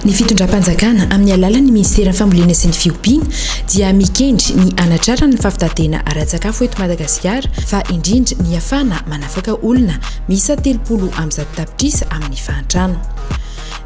Ny fitondram-panjakana, amin'ny alalan'ny Minisiteran'ny Fambolena sy ny Fiompiana, dia mikendry ny hanatrarana ny fahavitan-tena ara-tsakafo eto Madagasikara, fa indrindra ny hahafahana manafaka olona miisa 130 tapitrisa amin'ny fahantrana.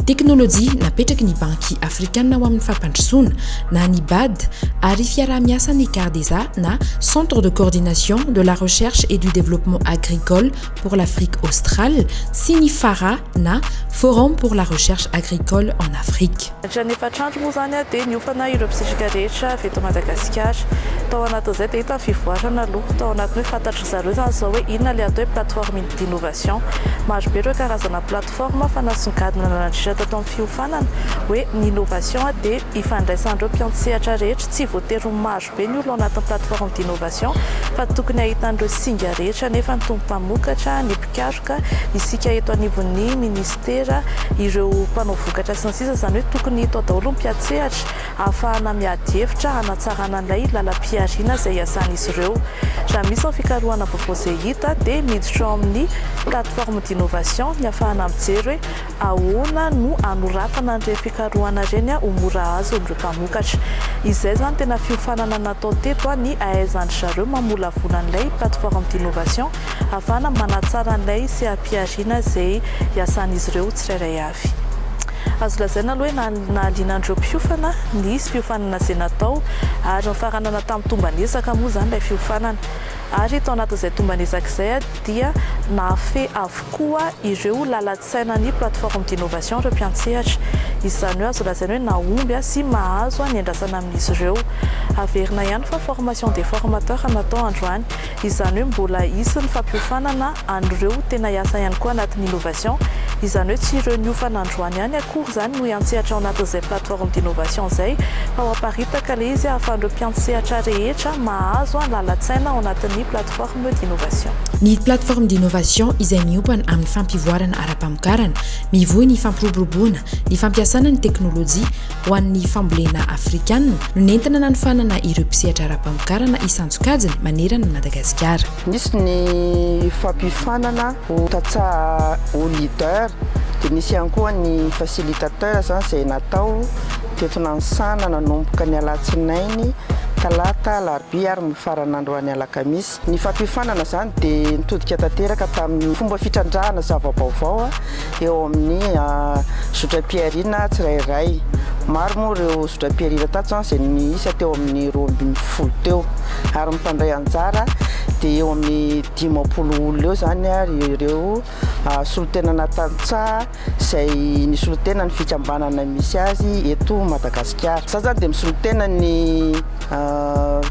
Teknolojia napetraky ny Banky Afrikanina ho amin'ny Fampandrosoana na ny bad ary fiaraha-miasan'ny Cardesa na Centre de Coordination de la Recherche et du Développement Agricole pour l'Afrique Australe sy ny FARA na Forum pour la Recherche Agricole en Afrique. Nandritra ny efatra andro moa izany dia niofana ireo mpisitraka rehetra avy eto Madagasikara. Tao anatin'izay dia hita ny fivoarana aloha. Tao anatin'ny hoe fantatry zareo izany izao hoe inona ilay atao hoe plateforme d'innovation. Maro be ireo karazana plateforme fa nasongadina nandritra tato amin'ny fiofanana hoe ny innovation dia ifandraisan'ireo mpiantsehatra rehetra, tsy voatery ho maro be ny olona ao anatin'ny plateforme d'innovation fa tokony hahita an'ireo singa rehetra nefa ny tompom-pamokatra, ny mpikaroka, isika eto anivon'ny minisitera, ireo mpanao vokatra sy ny sisa Izany hoe tokony hita ao daholo ny mpiantsehatra ahafahana miady hevitra hanatsarana an'ilay lalam-pihariana izay iasan'izy ireo. Raha misy ny fikarohana vaovao izay hita dia miditra ao amin'ny plateforme d'innovation ny ahafahana mijery hoe Ahoana no anoratana an'ireny fikarohana ireny ho mora azon'ireo mpamokatra? Izay izany tena fiofanana natao teto ny ahaizan-dry zareo mamolavola an'ilay plateforme d'innovation ahafahana manatsara an'ilay seha-pihariana izay iasan'izy ireo tsirairay avy. Azo lazaina aloha hoe nahaliana an'ireo mpiofana nisy fiofanana izay natao ary nifaranana tamin'ny tomban'ezaka moa izany ilay fiofanana ary tao anatin'izay tomban'ezaka izay dia nahafehy avokoa ireo lalan-tsaina ny plateforme d'innovation ireo mpiantsehatra. Izany hoe azo lazaina hoe nahomby sy mahazo ny andrasana amin'izy ireo. Averina ihany fa formation des formateurs natao androany. Izany hoe mbola hisy ny fampiofanana an'ireo tena hiasa ihany koa anatin'ny innovation. Izany hoe tsy ireo niofana androany ihany akory izany no hiantsehatra ao anatin'izay plateforme d'innovation izay fa ho aparitaka ilay izy ahafahan'ireo mpiantsehatra rehetra mahazo lalan-tsaina ao anatin'ny plateforme d'innovation. Ny plateforme d'innovation izay miompana amin'ny fampivoarana ara-pamokarana, mivoy ny fampiroboroboana ny fampiasana ny teknolojia ho an'ny fambolena afrikana no nentina nanofanana ireo mpisehatra ara-pamokarana isan-tsokajiny manerana an'i Madagasikara. Nisy ny fampiofanana ho tantsaha ho leader dia nisy ihany koa ny facilitateur izany izay natao teto Nanisana nanomboka ny alatsinainy, talata, alarobia ary mifarana androany alakamisy. Ny fampiofanana izany dia nitodika tanteraka tamin'ny fomba fitrandrahana zava-baovao eo amin'ny zotram-pihariana tsirairay. Maro moa ireo zotram-pihariana tato izany izay niisa teo amin'ny 12 teo ary ny mpandray anjara dia eo amin'ny 50 olona eo izany ary ireo solontenana tantsaha izay nisolo tena ny fikambanana misy azy eto Madagasikara. Za zany dia misolo tena ny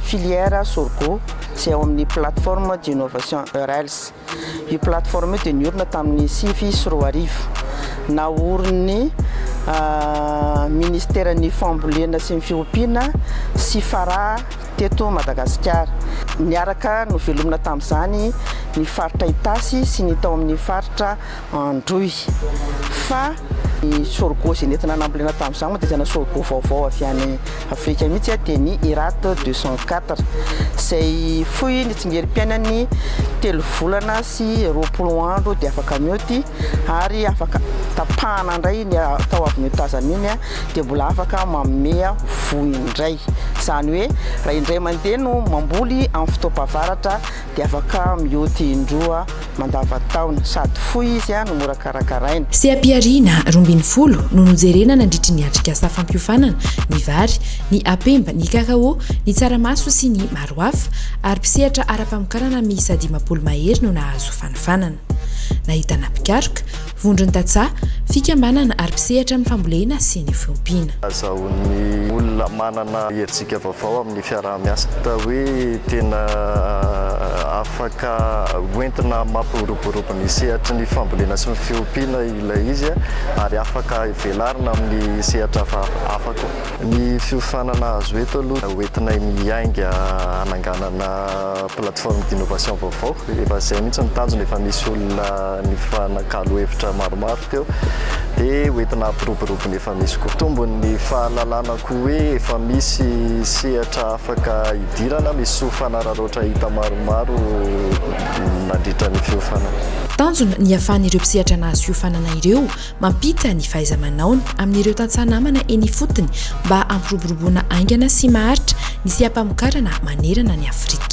filière sorgho izay ao amin'ny plateforme d'innovation EURELS. Io plateforme io dia niorina tamin'ny 2009. Naorin'ny ministeran'ny fambolena sy ny fiompiana sy fara teto Madagasikara. Niaraka novelomina tamin'izany ny faritra Itasy sy ny tao amin'ny faritra Androy. Fa ny sorgho izay nentina nambolena tamin'izany moa dia tena sorgho vaovao avy any Afrika mihitsy dia ny Irat 204 izay fohy ny tsingerim-piainany telo volana sy 20 andro dia afaka mioty ary afaka tapahana indray ny tao avy notazana iny dia mbola afaka manome voa indray. Izany hoe raha indray mandeha no mamboly amin'ny fotoam-pahavaratra dia afaka mioty indroa mandavantaona. Sady fohy izy no mora karakaraina. Seha-pihariana 12 no nojerena nandritry ny atrikasa fampiofanana, ny vary, ny apemba, ny cacao, ny tsaramaso sy ny maro hafa, ary mpisehatra ara-pamokarana miisa 50 mahery no nahazo fanofanana. Nahitana mpikaroka, Vondron-tantsaha, fikambanana ary mpisehatra amin'ny fambolena sy ny fiompiana. Azahoan'ny olona manana herijika vaovao amin'ny fiaraha-miasa. Hita hoe tena afaka hoentina mampiroborobo ny sehatry ny fambolena sy ny fiompiana ilay izy ary afaka velarina amin'ny sehatra hafa koa. Ny fiofanana azo eto aloha hoentinay miainga hananganana plateforme d'innovation vaovao. Efa izay mihitsy ny tanjona, efa misy olona nifanakalo hevitra maromaro teo dia hoentina hampiroborobo ny efa misy koa. Tombony ny fahalalana koa hoe efa misy sehatra afaka hidirana, misy soa fanararaotra hita maromaro. nandritra ny fiofanana. Tanjona ny hahafahan'ireo mpisehatra nahazo fiofanana ireo mampita ny fahaiza-manaony amin'ireo tantsaha namana eny ifotony mba hampiroboroboana haingana sy maharitra ny seha-pamokarana manerana an'i Afrika.